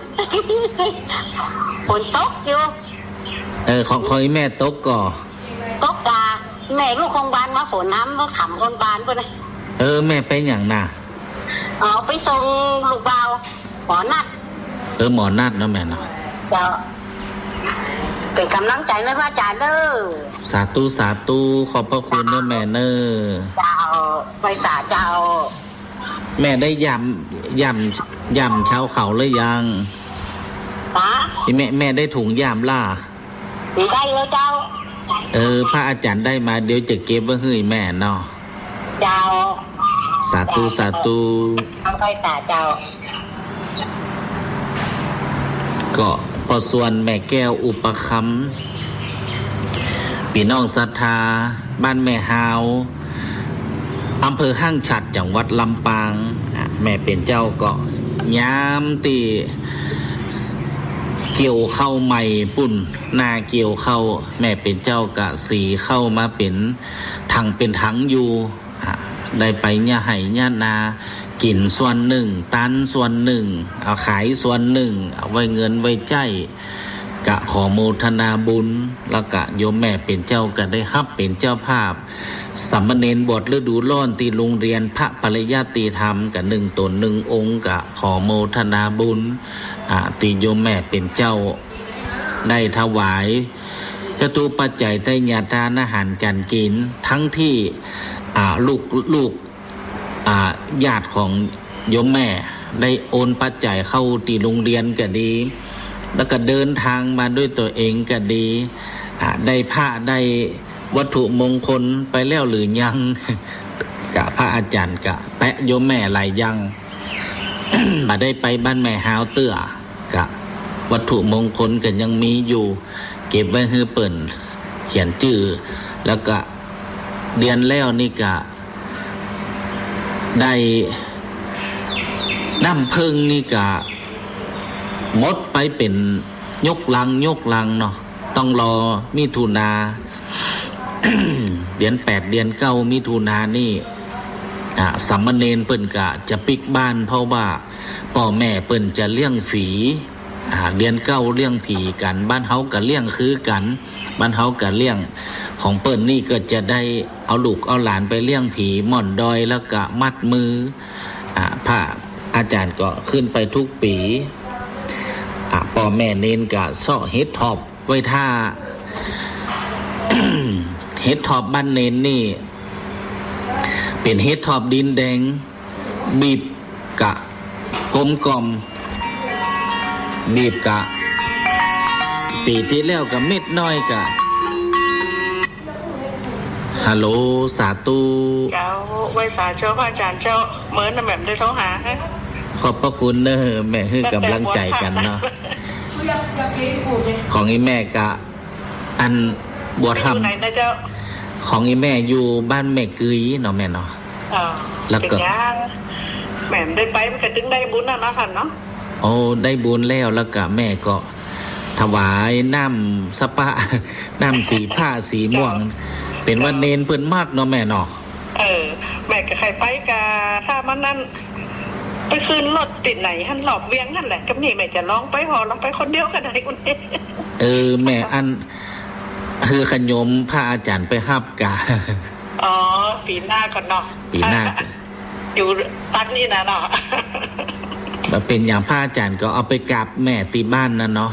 ฝนตกอยู่ เออ ของ ของอีแม่ตกก่อ ตกก่า แม่ลุกโฮงบาลมา ฝนน้ำก็ขำคนบาลไปเลย เออ แม่ไปหยังน่ะ เอาไปส่งลูกบ่าว หมอนัด เออ หมอนัดเนาะแม่เนาะ เจ้า เป๋นก๋ำลังใจ๋นะพระอาจ๋ารย์เน่อ สาธุ สาธุ ขอบพระคุณเน่อแม่เน่อ เจ้า ไปสาเจ้า แม่ได้ย่าม ย่าม ย่ามชาวเขาหรือยัง ฮะ นี่แม่ แม่ได้ถุงย่ามล่ะ ได้แล้วเจ้า เออ พระอาจ๋ารย์ได้มา เดี๋ยวจะเก็บไว้หื้อแม่เนาะ เจ้า สาธุ สาธุ เอาไปสาเจ้า ก็ป้อส่วนแม่แก้วอุปคัมภ์ ปี้น้องศรัทธาบ้านแม่ฮาว อำเภอห้างฉัตร จังหวัดลำปาง อ่ะ แม่เป๋นเจ้าก็ยามตี้เกี่ยวข้าวใหม่ปุ้น นาเกี่ยวข้าว แม่เป๋นเจ้าก็สีข้าวมาเป๋นถังเป๋นถังอยู่ อ่ะ ได้ไปเยียะไฮ่เยียะนา กิ๋นส่วนนึ่ง ตันส่วนนึ่ง เอาขายส่วนนึ่ง เอาไว้เงินไว้ใจ๊ ก็ขอโมทนาบุญ แล้วก็โยมแม่เป๋นเจ้าก็ได้ฮับเป๋นเจ้าภาพ สามเณรบวชฤดูร้อนตี้โฮงเฮียนพระปริยัติธรรม ก็นึ่งต๋นนึ่งองค์ ก็ขอโมทนาบุญ อ่า ตี้โยมแม่เป๋นเจ้า ได้ถวายจตุปัจจัยไตรยทานอาหารก๋านกิ๋น ตึงตี้ อ่า ลูก ลูก อ่า ญาติของโยมแม่ได้โอนปัจจัยเข้าตี้โฮงเฮียนก็ดี แล้วก็เดินทางมาด้วยตั๋วเองก็ดี อ่า ได้ผ้าได้ วัตถุมงคลไปแล้วหรือยัง กะพระอาจารย์กะแตะโยมแม่หลายอย่าง บ่ได้ไปบ้านแม่ฮาวเตื้อ กะวัตถุมงคลก็ยังมีอยู่ เก็บไว้หื้อเปิ้นเขียนจื้อ แล้วกะเดือนแล้วนี่กะ ได้น้ำผึ้งนี่กะหมดไปเป๋นยกลังยกลังเนาะ ต้องรอมิถุนา เดือนแปดเดือนเก้ามิถุนานี่ อ่า สามเณรเปิ้นกะจะปิ๊กบ้าน เพราะว่าป้อแม่เปิ้นจะเลี้ยงผี อ่า เดือนเก้าเลี้ยงผีกั๋น บ้านเฮากะเลี้ยงคือกั๋น บ้านเฮากะเลี้ยง ของเปิ้นนี่ก็จะได้เอาลูกเอาหลานไปเลี้ยงผีม่อนดอย แล้วกะมัดมือ อ่า พระอาจารย์ก็ขึ้นไปทุกปี๋ อ่า ป้อแม่เณรกะเซาะเห็ดถอบไว้ถ้า เห็ดถอบบ้านเณรนี่ เป๋นเห็ดถอบดินแดง บีบกะกลมกล่อม บีบกะ ปี๋ตี้แล้วกะเม็ดน้อยกะ ฮัลโหล สาธุ เจ้า ไหว้สาเจ้า พระอาจารย์เจ้า เมินนะแหม่มได้โทรหา ขอบพระคุณเน่อ แม่หื้อกำลังใจ๋กั๋นเนาะ ของอีแม่กะ อันบัวธรรม อยู่ไหนนะเจ้า ของอีแม่อยู่บ้านแม่กึยเนาะแม่เนาะ อ๋อ แล้วก็ เป๋นหยัง แหม่มได้ไปมันก็จึงได้บุญน่ะเนาะท่านเนาะ โอ้ ได้บุญแล้ว แล้วก็แม่ก็ถวายน้ำสะปะ น้ำสีฟ้าสีม่วง เป๋นว่าเณรเปิ้นมักเนาะแม่เนาะ เออ แม่ก็ใค่ไปกะ ถ้ามันนั่น ไปขึ้นรถตี้ไหนหั้น รอบเวียงหั้นแหละ กำนี้แม่จะลองไป ผ่อลองไปคนเดียวก็ได้ คนนี้ เออ แม่อัน หื้อขะโยมพระอาจารย์ไปฮับกะ อ๋อ ปี๋หน้าก่อนเนาะ ปี๋หน้า อยู่ตั๊กนี่นะเนาะ บ่เป๋นหยัง พระอาจารย์ก็เอาไปกราบแม่ตี้บ้านนั่นเนาะ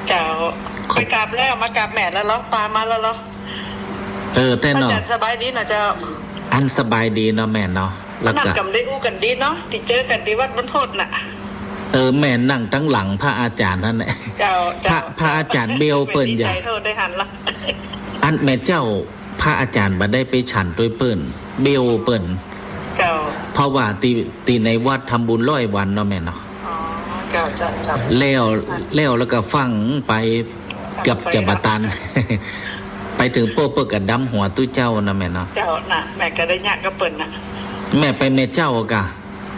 เจ้า ไปกราบแล้ว มากราบแม่แล้วเหรอ ปามาแล้วเหรอ เออ แต๊เนาะ อาจารย์สบายดีนะเจ้า อันสบายดีเนาะแม่เนาะ แล้วก็ นั่งกำได้อู้กั๋นดีเนาะ ตี้เจอกั๋นตี้วัดวันพุธน่ะ เออ แม่นั่งตังหลังพระอาจารย์หั้นแหละ เจ้า พระ เจ้า พระอาจารย์เบลเปิ้น แม่ดีใจ๋ อย่า โทษได้หันละ อันแม่เจ้า พระอาจารย์บ่ได้ไปฉันตวยเปิ้น เบลเปิ้น เจ้า เพราะว่าตี้ ตี้ในวัดทำบุญร้อยวันเนาะแม่เนาะ อ๋อ เจ้า เจ้า เจ้า แล้ว แล้ว แล้วก็ฟั่งไป เกือบจะบ่ตัน ไปเถิงโป๊ะเปิ้นก็ดำหัวตุ๊เจ้านะแม่เนาะ เจ้าน่ะ แม่ก็ได้เยียะกับเปิ้นน่ะ แม่ไปแม่เจ้ากะ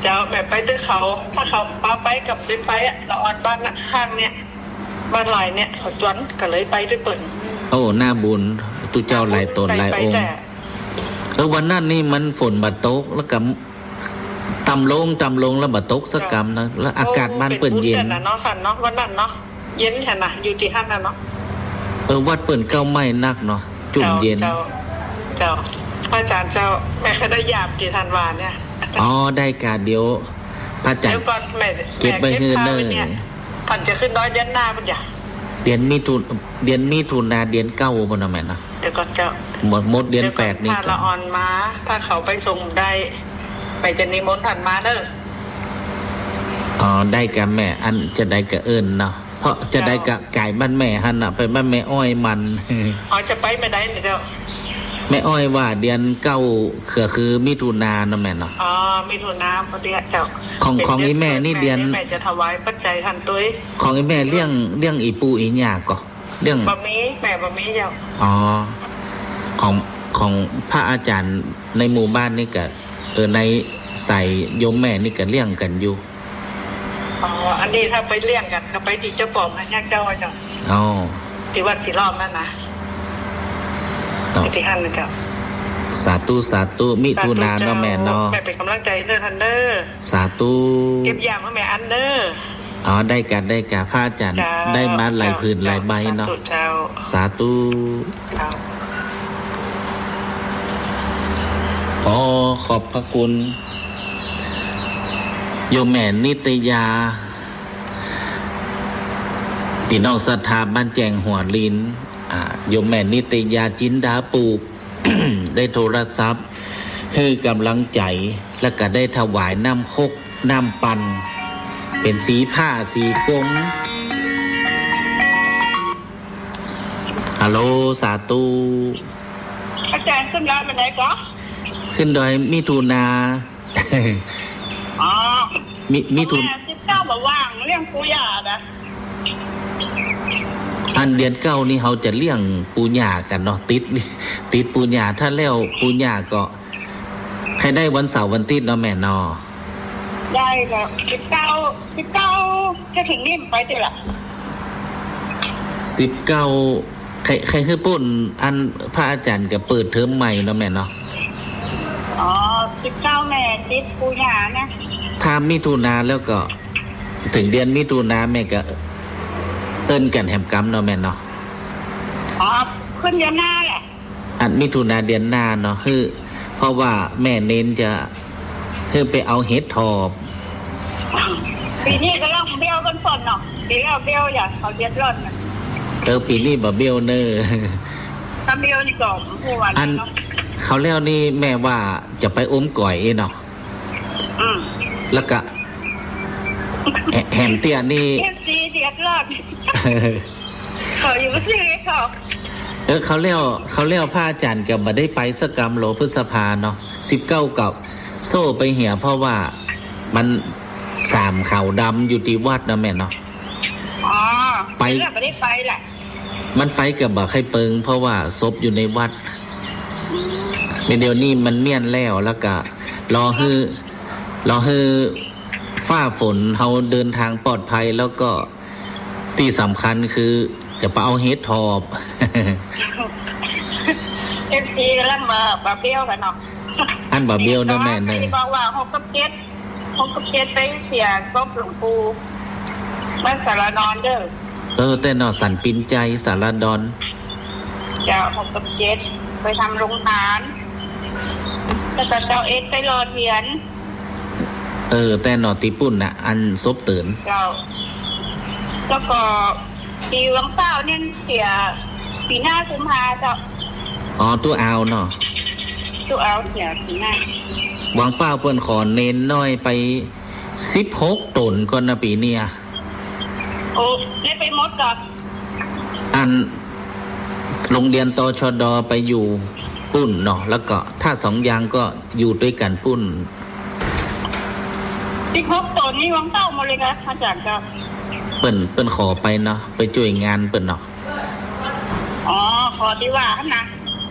เจ้า แม่ไปตวยเขา ถ้าเขาปาไปกับได้ไปอะ ละอ่อนบ้านน่ะ ข้างเนี่ย บ้านหลายเนี่ย เขาจวน ก็เลยไปตวยเปิ้น โอ้ หน้าบุญ ตุ๊เจ้าหลายต๋นหลายองค์ ไป ไปแต่ เออ วันนั้นนี่มันฝนบ่ตก แล้วก็ ต่ำลง ต่ำลง แล้วบ่ตกสักกำนะ แล้วอากาศบ้านเปิ้นเย็น โอ้ เป๋นบุญกั๋นนะเนาะ ท่านเนาะ วันนั้นเนาะ เย็นหั้นน่ะ อยู่ตี้หั้นน่ะเนาะ เออ วัดเปิ้นเก๊าไหม้นักเนาะ จุ่มเย็น เจ้า เจ้า เจ้า พระอาจารย์เจ้า แม่ก็ได้ยามตี้ท่านว่าเนี่ย อ๋อ ได้กะ เดี๋ยวพระอาจารย์ เดี๋ยวก่อน แม่ เก็บไว้หื้อเน่อ แม่เก็บผ้าไว้เนี่ย ท่านจะขึ้นดอยเดือนหน้าพุ้นจ้ะ เดือนมิถุ เดือนมิถุนา เดือนเก้าพุ้นเนาะแม่เนาะ เดี๋ยวก่อนเจ้า หมด หมดเดือนแปดนี่ ถ้าละอ่อนมา ถ้าเขาไปส่งได้ ไปจะนิมนต์ท่านมาเน่อ อ๋อ ได้กะแม่ อันจะได้กะเอิ้นเนาะ เพราะจะได้กะก๋ายบ้านแม่หั้นน่ะ ไปบ้านแม่อ้อยมัน อ๋อ จะไปเมื่อใดเนี่ยเจ้า แม่อ้อยว่าเดือนเก้า ก็คือมิถุนาเนาะแม่เนาะ อ๋อ มิถุนาพอดีอะเจ้า ของ ของอีแม่นี่เดือน แม่จะถวายปัจจัยท่านตวย ของอีแม่เลี้ยง เลี้ยงอี่ปู่อี่ย่าก่อ เรื่อง บ่มี แม่บ่มีเจ้า อ๋อ ของ ของพระอาจารย์ในหมู่บ้านนี่กะ เออ ในสายโยมแม่นี่กะเลี้ยงกั๋นอยู่ อ๋อ อันนี้ถ้าไปเลี้ยงกั๋นก็ไปตี้เจ้าป๋อมหั้นเจ้า เจ้า อ๋อ ตี้วัดสีล้อมนั่นน่ะ อ๋อ ตี้หั้นน่ะเจ้า สาธุ สาธุ มิถุนาเนาะแม่เนาะ แม่เป๋นก๋ำลังใจ๋เน่อท่านเน่อ สาธุ เก็บยามหื้อแม่อันเน่อ อ๋อ ได้กะ ได้กะ พระอาจารย์ เจ้า ได้มาหลายผืน เจ้า หลายใบเนาะ สาธุเจ้า สาธุ เจ้า ขอขอบพระคุณ โยมแม่นิตยา พี่น้องศรัทธาบ้านแจ้งหัวลิน อ่า โยมแม่นิตยาจินดาปลูก ได้โทรศัพท์ หื้อกำลังใจ๋ แล้วก็ได้ถวายน้ำคก น้ำปั่น เป๋นสีผ้า สีกรม ฮัลโหล สาธุ อาจ๋ารย์ขึ้นดอยเมื่อใดก่อ ขึ้นดอยมิถุนา อ๋อ มิ มิถุน ประมาณสิบเก้าบ่ว่างเลี้ยงปู่ย่านะ อันเดือนเก้านี่เฮาจะเลี้ยงปู่ย่ากั๋นเนาะ ติด ติดปู่ย่า ถ้าแล้วปู่ย่าก็ ใค่ได้วันเสาร์วันอาทิตย์เนาะแม่เนาะ ได้ก็สิบเก้า สิบเก้า จะเถิงนี่ไปตี้ละ สิบเก้า ใค่ ใค่หื้อปู๊น อันพระอาจ๋ารย์ก็เปิดเทอมใหม่เนาะแม่เนาะ อ๋อ สิบเก้าแม่ติดปู่ย่านะ ถ้ามิถุนาแล้วก็ เถิงเดือนมิถุนาแม่ก็เอิ้นกั๋นแหมกำเนาะแม่เนาะ อ๋อ ขึ้นเดือนหน้าแหละ อันมิถุนาเดือนหน้าเนาะ หื้อ เพราะว่าแม่เณรจะหื้อไปเอาเห็ดถอบ ปี๋นี้ก็ต้องเบี้ยวก่อนเนาะ ปี๋แล้วเบี้ยวอย่า เขาเดือดร้อนนะ เออ ปี๋นี้บ่เบี้ยวเน่อ ถ้าเบี้ยวนี่ก็ฮู้วัน อัน เนาะ คราวแล้วนี่แม่ว่าจะไปอมก๋อยเนาะ อืม แล้วก็ แห แหมเตี้ยนี่ เอฟซีเดือดร้อน เขาอยู่ซื่อเขา เออ คราวแล้ว คราวแล้วพระอาจ๋ารย์ก็บ่ได้ไปสักกำโล พฤษภาเนาะ สิบเก้าก็โซ่ไปเหีย เพราะว่ามันสามขาวดำอยู่ตี้วัดนะแม่เนาะ อ๋อ ไป แล้วบ่ได้ไปแหละ มันไปก็บ่ใค่เปิง เพราะว่าศพอยู่ในวัด เดี๋ยวนี้มันเมี้ยนแล้ว แล้วก็รอหื้อ รอหื้อฟ้าฝนเฮาเดินทางปลอดภัย แล้วก็ตี้สำคัญคือจะไปเอาเห็ดถอบ เอฟซีกำลังมา มาเบี้ยวกั๋นเนาะ อันบ่าเบี้ยวเนาะแม่เนาะ ที่บอกว่าหกกับเจ็ด หกกับเจ็ดไปเสียศพหลวงปู่ วัดสารดอนเด้อ เออ แต๊เนาะ สันปินไจย สารดอน เจ้า หกกับเจ็ด ไปทำโรงทาน แล้วก็เจ้าเอ็ดไปหล่อเตียน เออ แต๊เนาะ ตี้ปุ้นน่ะ อันศพเติ๋น เจ้า แล้วก็ตี้วังเป้าเนี่ยเสีย ปี๋หน้ากุมภาเจ้า อ๋อ ตุ๊เอาเนาะ ตุ๊เอาเสียปี๋หน้า วังเป้าเปิ้นขอเณรน้อยไปสิบหกต๋นก่อนนะปี๋เนี่ย โอ้ ได้ไปหมดก่อ อันโฮงเฮียน ตชด ไปอยู่ปุ้นเนาะ แล้วก็ถ้าสองอย่างก็อยู่ตวยกั๋นปุ้น สิบหกต๋นนี่วังเป้าหมดเลยค่ะ อาจ๋ารย์เจ้า เปิ้น เปิ้นขอไปเนาะ ไปจ้วยงานเปิ้นเนาะ อ๋อ ขอตี้ว่าหั้นนะ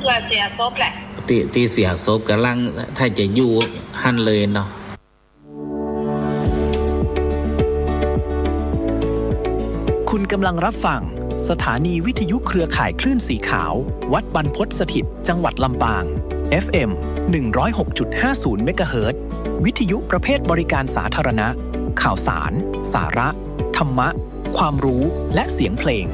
ตี้เสียศพแหละ ตี้ ตี้เสียศพก่ำลัง ถ้าจะอยู่หั้นเลยเนาะ คุณกำลังรับฟังสถานีวิทยุเครือข่ายคลื่นสีขาว วัดบรรพตสถิต จังหวัดลำปาง เอฟเอ็ม หนึ่งร้อยหกจุดห้าศูนย์เมกะเฮิรตซ์ วิทยุประเภทบริการสาธารณะ ข่าวสาร สาระ ธรรมะ ความรู้ และเสียงเพลง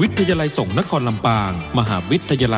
วิทยาลัยสงฆ์นครลำปาง มหาวิทยาลัย